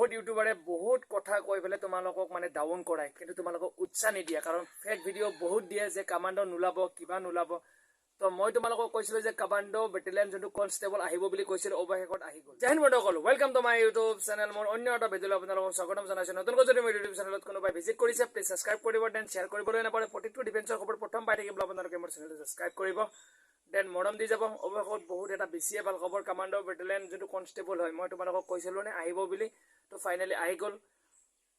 বহুত ইউটিউবাৰে বহুত কথা কৈ পেলাই তোমালোকক মানে ডাউন কৰায়, কিন্তু তোমালোকক উৎসাহ নিদিয়ে, কাৰণ ফেক ভিডিঅ' বহুত দিয়ে যে কামাণ্ডো নোলাব, কিবা নোলাব। তো মই তোমালোকক কৈছিলো যে কামাণ্ডো বেটেলিয়ন যোনটো কনষ্টেবল আহিব বুলি কৈছিলো, অৱশেষত আহি গ'ল। জয় হিন্দ বন্ধুসকল, welcome to my YouTube channel. মোৰ অন্য এটা ভিডিঅ'লৈ আপোনালোকক স্বাগতম জনাইছো। নতুনকৈ যদি মোৰ ইউটিউব চেনেলত কোনোবাই ভিজিট কৰিছে, প্লিজ ছাবস্ক্ৰাইব কৰিব, then share কৰিবলৈ নাপাৰে। প্ৰতিটো ডিফেন্সৰ খবৰ প্ৰথম পাই থাকিবলৈ আপোনালোকে মোৰ চেনেলটো ছাবস্ক্ৰাইব কৰিব, then মৰম দি যাব। অৱশেষত বহুত এটা বেছিয়ে ভাল খবৰ, কামাণ্ডো বেটেলিয়ন যোনটো কনষ্টেবল হয়, মই তোমালোকক কৈছিলো নে আহিব বুলি, তো ফাইনেলি আহি গ'ল।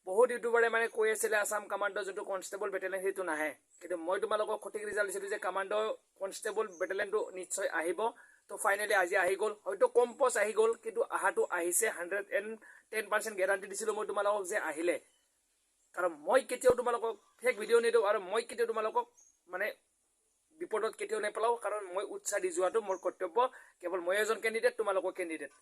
বহুত ইউটিউবাৰে মানে কৈ আছিলে আছাম কামাণ্ডো যোনটো কনষ্টেবল বেটেলিয়ন সেইটো নাহে, কিন্তু মই তোমালোকক সঠিক ৰিজাল্ট দিছিলোঁ যে কামাণ্ডো কনষ্টেবল বেটেলিয়নটো নিশ্চয় আহিব। তো ফাইনেলি আজি আহি গ'ল। হয়তো কম পষ্ট আহি গ'ল, কিন্তু অহাটো আহিছে। 110% গেৰাণ্টি দিছিলোঁ মই তোমালোকক যে আহিলে, কাৰণ মই কেতিয়াও তোমালোকক ফেক ভিডিঅ' নিদিওঁ আৰু মই কেতিয়াও তোমালোকক মানে বিপদত কেতিয়াও নেপেলাওঁ, কাৰণ মই উৎসাহ দি যোৱাটো মোৰ কৰ্তব্য। কেৱল মই এজন কেণ্ডিডেট, তোমালোকৰ কেণ্ডিডেট।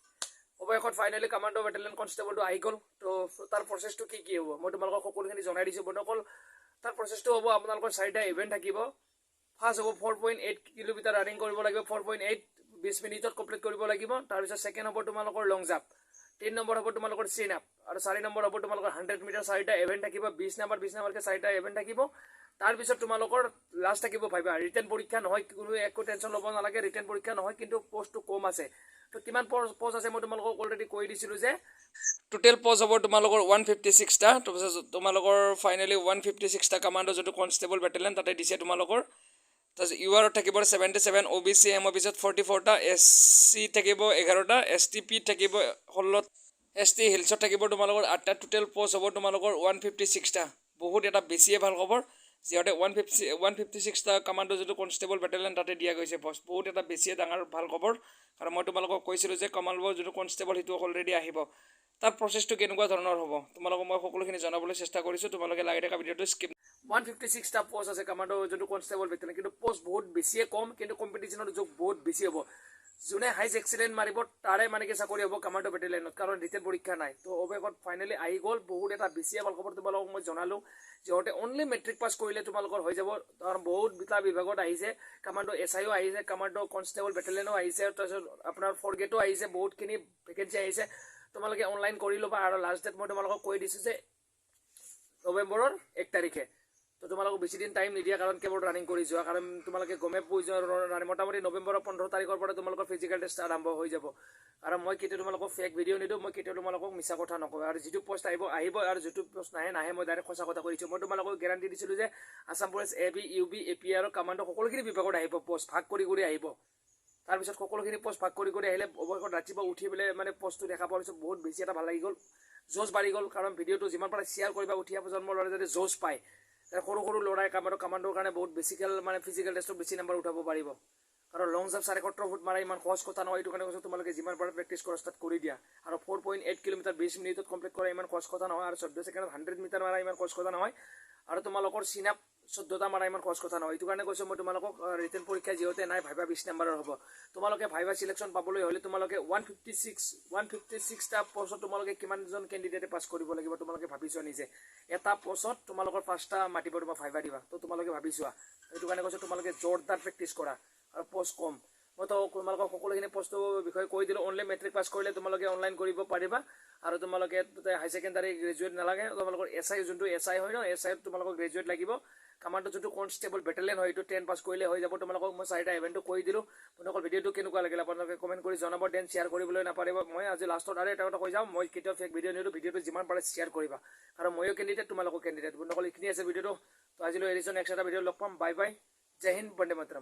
অৱশেষত ফাইনেলি কামাণ্ডো বেটেলিয়ন কনষ্টেবলটো আহি গ'ল। তো তাৰ প্ৰচেছটো কি কি হ'ব, মই তোমালোকক সকলোখিনি জনাই দিছোঁ বন্ধুসকল। তাৰ প্ৰচেছটো হ'ব, আপোনালোকৰ চাৰিটা ইভেণ্ট থাকিব। ফাৰ্ষ্ট হ'ব 4.8 কিলোমিটাৰ ৰানিং কৰিব লাগিব, 4.8, 20 মিনিটত কমপ্লিট কৰিব লাগিব। তাৰপিছত ছেকেণ্ড হ'ব তোমালোকৰ লং জাম্প, 3 নম্বৰ হ'ব তোমালোকৰ চিন আপ আৰু 4 নম্বৰ হ'ব তোমালোকৰ 100 মিটাৰ। চাৰিটা ইভেণ্ট থাকিব, 20 নম্বৰ 20 নম্বৰকৈ চাৰিটা ইভেণ্ট থাকিব। তাৰপিছত তোমালোকৰ লাষ্ট থাকিব ভাইবা। ৰিটেন পৰীক্ষা নহয়, কোনো একো টেনশ্যন ল'ব নালাগে, ৰিটেন পৰীক্ষা নহয়, কিন্তু পষ্টটো কম আছে। তো কিমান পষ্ট আছে, মই তোমালোকক অলৰেডি কৈ দিছিলোঁ যে টোটেল পষ্ট হ'ব তোমালোকৰ 156টা। তাৰপিছত তোমালোকৰ ফাইনেলি 156টা কামাণ্ডো যোনটো কনষ্টেবল বেটেলিয়ন তাতে দিছে তোমালোকৰ। তাৰপিছত ইউ আৰত থাকিব 77, অ' বি চি, এম অ' বি চিত 44টা, এছ চি থাকিব 11টা, এছ টি পিত থাকিব 16, এছ টি হিলছত থাকিব তোমালোকৰ আঠটা। টোটেল পষ্ট হ'ব তোমালোকৰ 156টা। বহুত এটা বেছিয়ে ভাল খবৰ, যিহেতু 156টা কামাণ্ডো যোনটো কনষ্টেবল বেটেলিয়ন তাতে দিয়া গৈছে পষ্ট। বহুত এটা বেছিয়ে ডাঙৰ ভাল খবৰ, কাৰণ মই তোমালোকক কৈছিলোঁ যে কামাণ্ডো যোনটো কনষ্টেবল সেইটো অলৰেডি আহিব। তাৰ প্ৰচেছটো কেনেকুৱা ধৰণৰ হ'ব, তোমালোকক মই সকলোখিনি জনাবলৈ চেষ্টা কৰিছোঁ। তোমালোকে লাগি থকা ভিডিঅ'টো স্কিপ। 156টা পষ্ট আছে কামাণ্ডো যোনটো কনষ্টেবল বেটেলিয়ন, কিন্তু পষ্ট বহুত বেছিয়ে কম, কিন্তু কম্পিটিশ্যনৰ যুগ বহুত বেছি হ'ব। যোনে হাইষ্ট এক্সিলেণ্ট মাৰিব, তাৰে মানে কি চাকৰি হ'ব কামাণ্ডো বেটেলিয়নত, কাৰণ ৰিটেন পৰীক্ষা নাই। তো অৱশেষত ফাইনেলি আহি গ'ল। বহুত এটা বেছিয়ে ভাল খবৰ তোমালোকক মই জনালোঁ। যিহেতু অনলি মেট্ৰিক পাছ কৰিলে তোমালোকৰ হৈ যাব, কাৰণ বহুত বিটা বিভাগত আহিছে। কামাণ্ডো এছ আইও আহিছে, কামাণ্ডো কনষ্টেবল বেটেলিয়নো আহিছে, তাৰপিছত আপোনাৰ ফ'ৰ গ্ৰেডো আহিছে, বহুতখিনি ভেকেঞ্চি আহিছে। তোমালোকে অনলাইন কৰি ল'বা আৰু লাষ্ট ডেট মই তোমালোকক কৈ দিছোঁ যে নৱেম্বৰৰ 1 তাৰিখে। তো তোমালোকক বেছি দিন টাইম নিদিয়ে, কাৰণ কেৱল ৰানিং কৰি যোৱা, কাৰণ তোমালোকে গমেই পোৱা যোৱা, মোটামুটি নৱেম্বৰৰ 15 তাৰিখৰ পৰা তোমালোকৰ ফিজিকেল টেষ্ট আৰম্ভ হৈ যাব। আৰু মই কেতিয়াও তোমালোকক ফেক ভিডিঅ' নিদিওঁ, মই কেতিয়াও তোমালোকক মিছা কথা নকওঁ। আৰু যিটো পষ্ট আহিব আহিব আৰু যিটো পষ্ট নাহে নাহে, মই ডাইৰেক্ট সঁচা কথা কৈ দিছোঁ। মই তোমালোকক গেৰাণ্টি দিছিলোঁ যে Assam police A B, U B, A P আৰু কামাণ্ডো সকলোখিনি বিভাগত আহিব, পষ্ট ভাগ কৰি কৰি আহিব। তাৰপিছত সকলোখিনি পষ্ট ভাগ কৰি কৰি আহিলে। অৱশেষত ৰাতিপুৱা উঠি পেলাই মানে পষ্টটো দেখা পোৱাৰ পিছত বহুত বেছি এটা ভাল লাগি গ'ল, জোচ বাঢ়ি গ'ল। কাৰণ ভিডিঅ'টো যিমান পাৰে শ্বেয়াৰ কৰিবা, উঠি অহা প্ৰজন্মৰ ল'ৰাই যাতে জোচ পায়। সৰু সৰু ল'ৰাই কামাণ্ডোৰ কাৰণে বহুত বেছিকেল মানে ফিজিকেল টেষ্টত বেছি নাম্বাৰ উঠাব পাৰিব, কাৰণ লং জাম্প 17.5 ফুট মাৰা ইমান সহজ কথা নহয়। এইটো কাৰণে কৈছোঁ, তোমালোকে যিমান পাৰা প্ৰেক্টিছ কৰা ষ্টাৰ্ট কৰি দিয়া। আৰু 4.8 কিলোমিটাৰ 20 মিনিটত কমপ্লিট কৰা ইমান সহজ কথা নহয়, আৰু 14 ছেকেণ্ডত 100 মিটাৰ মাৰা ইমান সহজ কথা নহয়, আৰু তোমালোকৰ চিনাপ 14টা মাৰা ইমান সহজ কথা নহয়। এইটো কাৰণে কৈছোঁ মই তোমালোকক, ৰিটেন পৰীক্ষা যিহেতু নাই, ভাইবা 20 নাম্বাৰৰ হ'ব। তোমালোকে ভাইবা চিলেকশ্যন পাবলৈ হ'লে তোমালোকে 156টা পষ্টত তোমালোকে কিমানজন কেণ্ডিডেটে পাছ কৰিব লাগিব, তোমালোকে ভাবি চোৱা নিজে। এটা পষ্টত তোমালোকৰ পাঁচটা মাতিব, তোমাৰ ভাইবা দিবা। তো তোমালোকে ভাবি চোৱা। সেইটো কাৰণে কৈছোঁ, তোমালোকে জোৰদাৰ প্ৰেক্টিছ কৰা আৰু পষ্ট কম। মইতো তোমালোকক সকলোখিনি পষ্টৰ বিষয়ে কৈ দিলোঁ। অনলি মেট্ৰিক পাছ কৰিলে তোমালোকে অনলাইন কৰিব পাৰিবা আৰু তোমালোকে তাতে হাই ছেকেণ্ডাৰী গ্ৰেজুৱেট নালাগে। তোমালোকৰ এছ I যোনটো এছ I হয় ন, এছ আইত তোমালোকক গ্ৰেজুৱেট লাগিব। কামাণ্ডো যোনটো কনষ্টেবল বেটেলিয়ন হয়, এইটো 10 পাছ কৰিলে হৈ যাব। তোমালোকক মই চাৰিটা ইভেণ্টটো কৈ দিলোঁ। আপোনালোকৰ ভিডিঅ'টো কেনেকুৱা লাগিলে, আপোনালোকে কমেণ্ট কৰি জনাব, then share কৰিবলৈ নাপাহৰিব। মই আজি লাষ্টত আৰু এটা কথা কৈ যাওঁ, মই কেতিয়াও ফেক ভিডিঅ' নিদিওঁ। ভিডিঅ'টো যিমান পাৰে শ্বেয়াৰ কৰিবা, কাৰণ ময়ো কেণ্ডিডেট, তোমালোকো কেণ্ডিডেট। বন্ধুসকল, এইখিনি আছে ভিডিঅ'টো। তো আজিলৈ এৰিছোঁ, নেক্সট এটা ভিডিঅ' লগ পাম। বাই বাই, জয় হিন্দ, বন্দে মাতৰম।